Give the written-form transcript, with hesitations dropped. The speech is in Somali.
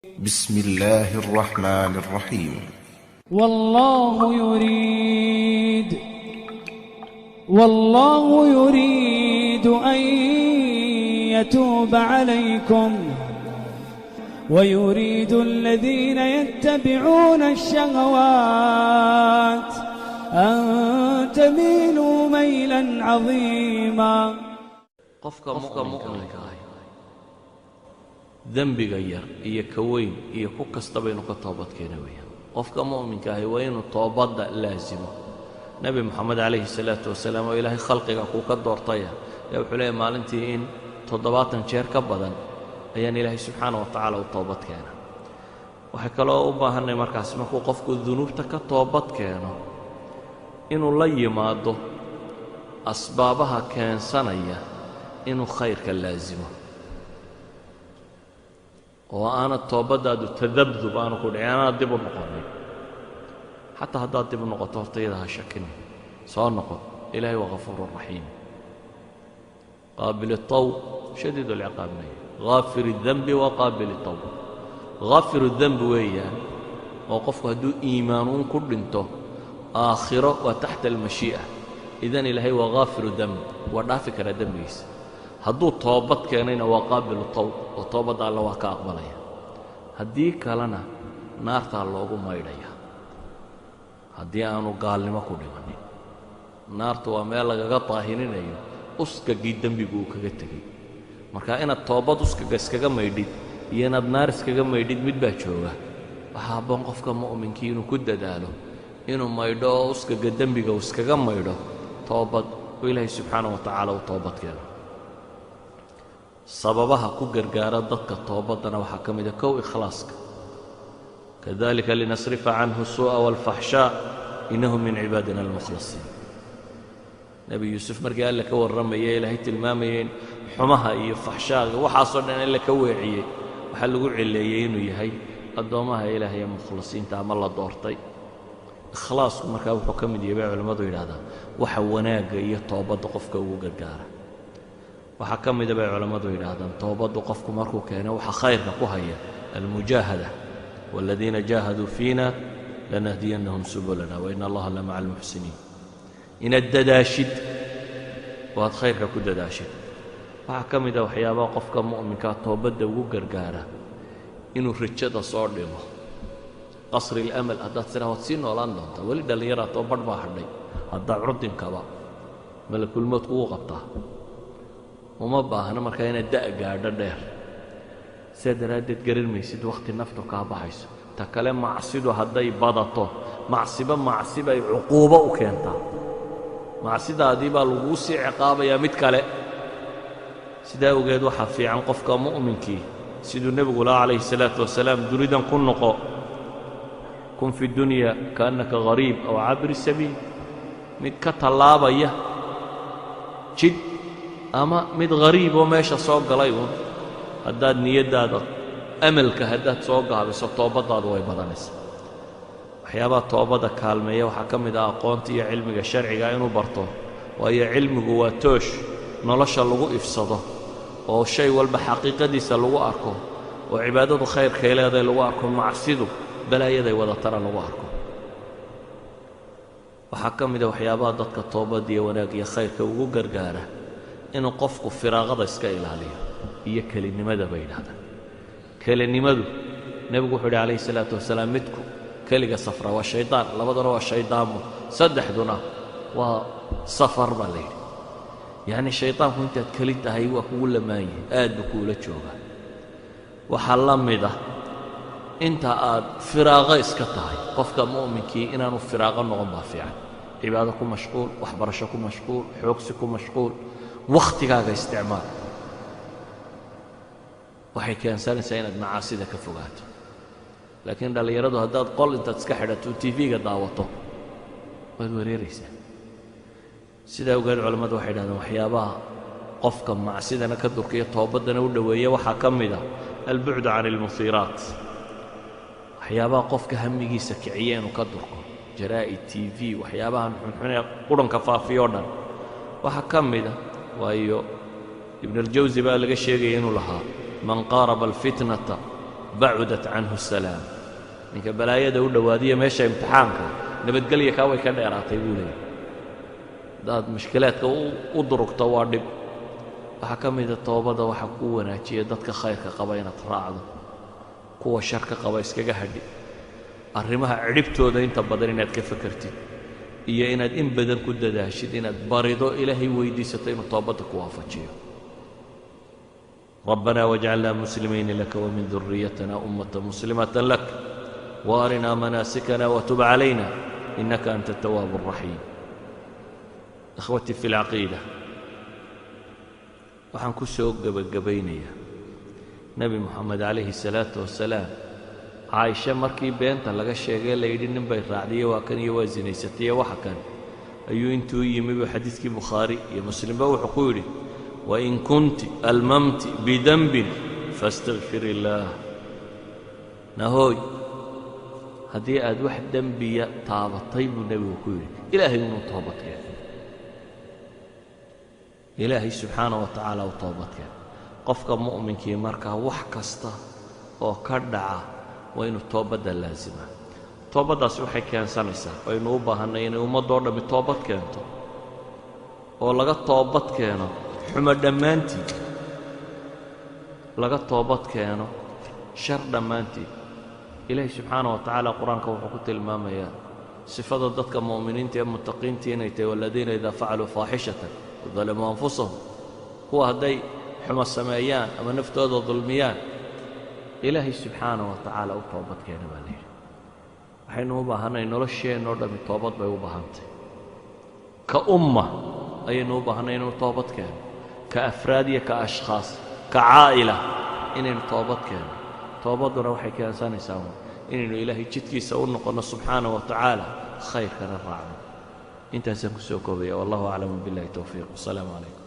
بسم الله الرحمن الرحيم. والله يريد أن يتوب عليكم ويريد الذين يتبعون الشهوات أن تميلوا ميلا عظيما. Qofka mu'minka ahi dembiga yar iyo ka weyn iyo ku kastaba inuu ka toobad keena weeyaan. Qofka mu'minka ahi waa inuu toobadda laasimo. Nebi Moxamed calayhi salaatu wasalaam, oo Ilaahay khalqiga kuu ka doortaya, ee wuxuu leeyahy maalintii in 70 jeer ka badan ayaan Ilaahay subxaana wa tacaala u toobad keena. Waxay kaloo u baahannay markaas, markuu qofku dunuubta ka toobad keeno, inuu la yimaado asbaabaha keensanaya inuu khayrka laasimo, oo aanad toobaddaadu tadabdub aanu ku dhicin, aanaad dib u noqonin. Xataa haddaad dib u noqoto, horta iyada ha shakinin, soo noqon. Ilahay waa ghafuuru raxiim, qaabil الtawb, shadiid اlciqaabnay, ghaafir الdenbi wa qaabil الtawb. Ghaafir الdenbi weeyaan, oo qofku hadduu iimaanuun ku dhinto, aakhiro waa taxta almashii'a. Idan Ilaahay waa ghaafir denb, waa dhaafi karaa dembigiisa. Hadduu toobad keenayna waa qaabilu tawb, oo toobadda Alle waa ka aqbalaya. Haddii kalena naartaa loogu maydhaya, haddii aanu gaalnimo ku dhimanin. Naartu waa meel lagaga daahirinayo uskagii dembigu uu kaga tegey. Marka inaad toobad uskaga iskaga maydhid iyo inaad naar iskaga maydhid, mid baa jooga. Waxaa habboon qofka mu'minkii inuu ku dadaalo inuu maydho oo uskaga dembiga uu iskaga maydho toobad, oo Ilaahay subxaana wa tacaala u toobad keeno. Sababaha ku gargaara dadka toobaddana waxaa ka mida kow, ikhlaaska. Kadalika linasrifa canhu الsuu'a wاalfaxshaa innahu min cibaadina almukhlasiin. Nebi Yuusuf markii Alle ka warramaya, Ilaahay tilmaamayay in xumaha iyo faxshaaga waxaasoo dhan Alle ka weeciyey, waxaa lagu cileeyey inuu yahay addoommaha Ilaahay ee mukhlisiinta ama la doortay. Ikhlaasku markaa wuxuu ka mid yahay, bay culimmadu yidhahdaan, waxa wanaagga iyo toobadda qofka ugu gargaara. Waxaa ka mida, bay culammadu yidhaahdaan, toobaddu qofku markuu keeno waxa khayrka ku haya almujaahada. والذين جاهدوا فينا لنهدينهم سبلنا وإن الله لمع المحسنين. Inaad dadaashid oo aad khayrka ku dadaashid. Waxaa ka mida waxyaabaha qofka mu'minkaa toobadda ugu gargaara inuu rajada soo dhimo, qasri اlamal. Haddaad tiraa waad sii noolaan doontaa, weli dhallinyaraa too badh baa hadhay, haddaa curdinkaba malakulmood kugu qabtaa, uma baahna markaa inaad da' gaadho dheer. Sidaa daraaddeed garan maysid wakhti naftu kaa baxayso. Ta kale, macsidu hadday badato, macsiba macsi bay cuquubo u keentaa. Macsidaadii baa laguu sii ciqaabayaa mid kale. Sidaa awgeed waxaa fiican qofka mu'minkii, siduu nebigu laha calayhi salaatu wasalaam, dunidan ku noqo, كن في الدنيا كأنك غريب أو عابر سبيل, mid ka tallaabaya jid ama mid ghariiboo meesha soo galay uun. Haddaad niyaddaada amalka haddaad soo gaabiso, toobaddaadu way badanaysaa. Waxyaabaha toobadda kaalmeeya waxaa ka mid ah aqoonta iyo cilmiga sharciga inuu barto, waayo cilmigu waa toosh nolosha lagu ifsado, oo shay walba xaqiiqadiisa lagu arko, oo cibaadadu khayrkay leedahay lagu arko, macsidu balaayaday wadatana lagu arko. Waxaa ka mida waxyaabaha dadka toobadda iyo wanaag iyo khayrka ugu gargaara inuu qofku firaaqada iska ilaaliyo iyo kelinimada, bay yidhahdaan. Kelinimadu, nebigu wuxuu yidhi calayhi salaatu wasalaam, midku keliga safra waa shaydaan, labaduna waa shaydaamo, saddexduna waa safar, baa la yidhi. Yacni shaydaanku intaad keli tahay waa kugu lamaan yahay, aad buu kuula joogaa. Waxaa la mid ah inta aad firaaqo iska tahay. Qofka mu'minkii inaanu firaaqo noqon baa fiican. Cibaado ku mashquul, waxbarasho ku mashquul, xoogsi ku mashquul, wakhtigaaga isticmaal. Waxay keensanaysaa inaad macaasida ka fogaato. Laakiin dhallinyaradu haddaad qol intaad iska xidhato TV-ga daawato, waad wareeraysaa. Sidaa ogeed culammadu waxay dhahdeen, waxyaabaha qofka macsidana ka durkiya, toobaddana u dhoweeya, waxaa ka mid ah البعد عن المثيرات, waxyaabaha qofka hamigiisa kiciya inuu ka durko, jaraa'id, TV, waxyaabahan xunxunee qudhanka faafiyo o dhan waxaa ka mida. Waayo, Ibnualjawsi baa laga sheegaya inuu lahaa: من قارب الفتنة Bacudat canhu salaam. Ninka balaayada u dhowaadiya meesha imtixaanka, nabadgelya kaa way ka dheeraatay, buu leeyahy. Haddaad mushkilaadka u durugto, waa dhib. Waxaa ka mida toobadda waxaa kuu wanaajiya dadka khayrka qaba inaad raacdo, kuwa sharka qaba iskaga hadhi, arrimaha cidhibtooda inta badan inaad ka fakertid iyo inaad in badan ku dadaashid inaad barido, Ilaahay weydiisato inuu toobadda ku waafajiyo. ربنا واجعلنا مسلمين لك ومن ذريتنا أمة مسلمة لك وأرنا مناسكنا وتب علينا إنك أنت التواب الرحيم. إخوتي في العقيدة، waxaan ku soo gebagabaynayaa Nebi Moxamed calayhi salaatu wasalaam, Caaisha markii beenta laga sheegay, la yidhi nin bay raacdiyo, waa kan iyo waa sinaysatay waxa kan, ayuu intuu yimi buu xadiiskii Bukhaari iyo Muslimba wuxuu ku yidhi: "وإن كنت ألممت بذنب فاستغفري الله." Nahooy, haddii aad wax dembiya taabatay, buu nebigu ku yidhi, Ilaahay inuu toobadkeen, Ilaahay subxaana wa tacaala u toobadkeen. Qofka mu'minkii markaa wax kasta oo ka dhaca waa inuu toobadda laasima. Toobaddaasi waxay keensanaysaa, aynu u baahannay inay ummaddoo dhammi toobad keento oo laga toobad keeno xumo dhammaantii, laga toobad keeno shar dhammaantii. Ilaahay subxaana wa tacaala Qur-aanka wuxuu ku tilmaamayaa sifada dadka mu'miniinta ee muttaqiinta inay tahay: والذين إذا فعلوا فاحشة ظلموا أنفسهم. Kuwa hadday xumo sameeyaan ama naftooda dulmiyaan, Ilaahay subxaana wa tacaala u toobad keena, baa la yidhi. Waxaynu u baahannay, nolosheennoo dhammi toobad bay u baahantay. Ka umma ayaynu u baahannay inaynu toobad keeno, ka afraad iyo ka ashkhaas, ka caa'ila inaynu toobad keeno. Toobadduna waxay keensanaysaa inaynu Ilaahay jidkiisa u noqonno subxaana wa tacaala, khayrkana raacno. Intaasaan ku soo koobaya. والله أعلم، بالله التوفيق، والسلام عليكم.